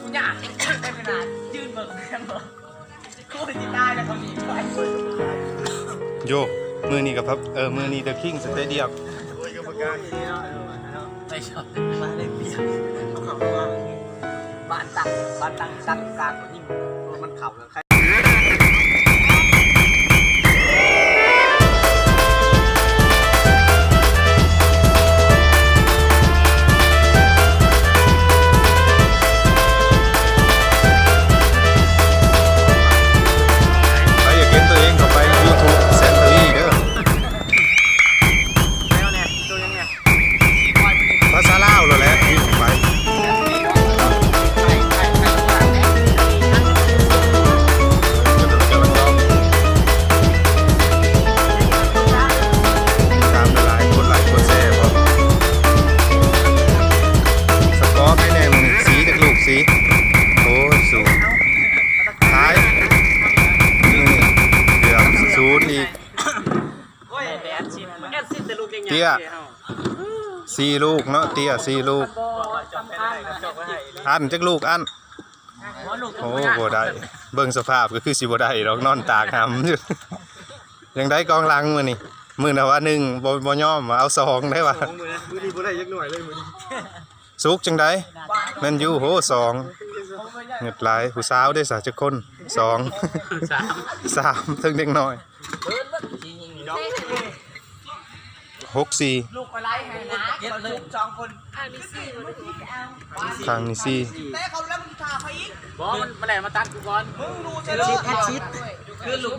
ກູຢາກເຮັດໄດ້ຂະໜາດຢືນເບິ່ງແມ່ນບໍ່? ໂຢ ມື້ນີ້ກໍພັບ ເອີ ມື້ນີ້ The King Stadium ໂອ້ຍ ກໍປະກາດນີ້ເນາະ ເອີ ວ່າແລ້ວ ໄປຊອກ ມາໄດ້ປຽບ ເຂົາວ່າ ບ້ານຕັ້ງ ບ້ານຕັ້ງ ຕັ້ງກາງ ມັນເຂົ້າ ໃຜຢາກເຫັນຕົວເອງກໍໄປຢູທູບແສນທະວີເດີ. ແນວແນວ ໂຕຫຍັງແນວ? ພາສາລາວໂລດແຫຼະ ພິມໄປ ຕາມຫຼາຍໆ ກົດໄລກົດແຊພ້ອມ ສະກໍໃຜແດ່ມື້ນີ້ ສີ່ຈັກລູກ ສີ່ ໂອ້ຍ ສູງ ທ້າຍ ເກືອບສູນອີກ. ເຕ້ຍສີ່ລູກເນາະ ເຕ້ຍສີ່ລູກ ອັນຈັກລູກ ອັນ ໂອ້ ບໍ່ໄດ້ ເບິ່ງສະພາບກໍຄືຊິບໍ່ໄດ້ດອກ ນອນຕາກຫຳຢູ່. ຈັ່ງໃດກອງຫຼັງມື້ນີ້ ມື້ນະວ່າໜຶ່ງ ບໍ່ ບໍ່ຍອມວ່າເອົາສອງໄດ້ວ່າ ມື້ນີ້ບໍ່ໄດ້ຈັກໜ່ວຍເລີຍມື້ນີ້. ສຸກຈັ່ງໃດ ແມນຢູ ໂຫ ສອງ ເງືອດຫຼາຍ. ຜູ້ສາວເດ້ສະ ຈັກຄົນ? ສອງ ສາມ ສາມ ເຖິງເດັກນ້ອຍ. ຫົກສີ່ ຂ້າງນີ້ສີ່ ຂ້າງນີ້ສີ່ ບໍ່ ມັນ ມັນແລ່ນມາຕັດກູກ່ອນ ຊິດ ຊິດ ຄືລູກ ຄັກ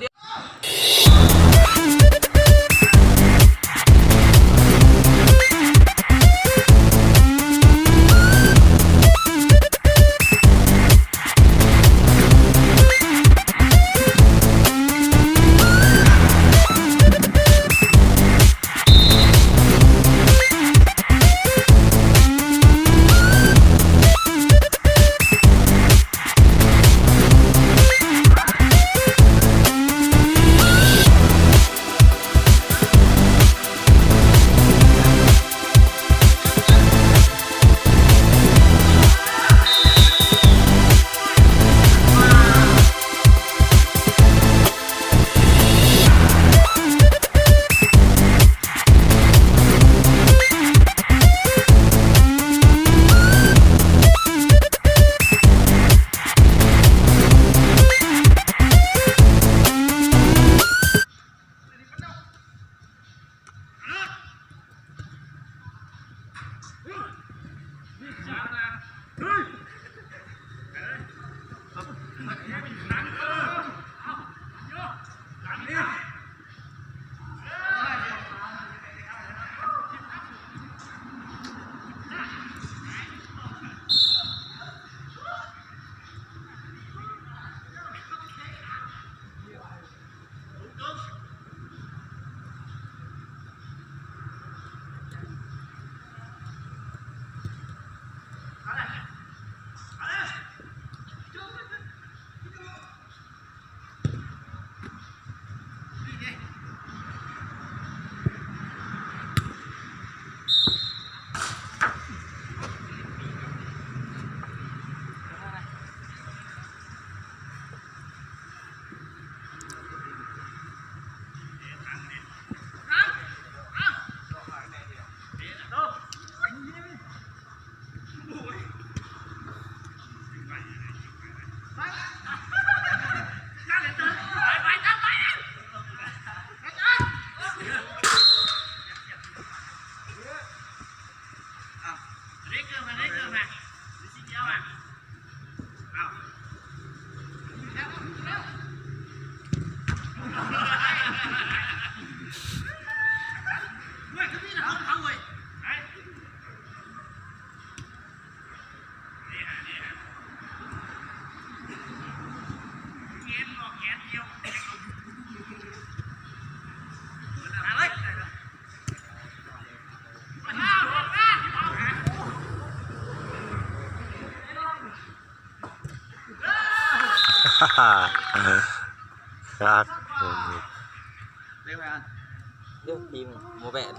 ເດ້ ທີມໂມແບດ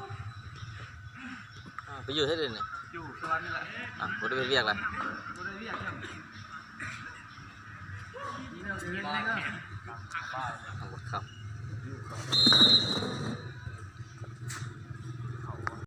ໄປຢູ່ໃສເດນີ້? ຢູ່ສະຫວັນນີ້ແຫຼະ ອ່ະ ບໍ່ໄດ້ເຮັດວຽກລະ ບໍ່ໄດ້ວຽກ ເອົາບໍ່ຄັບ.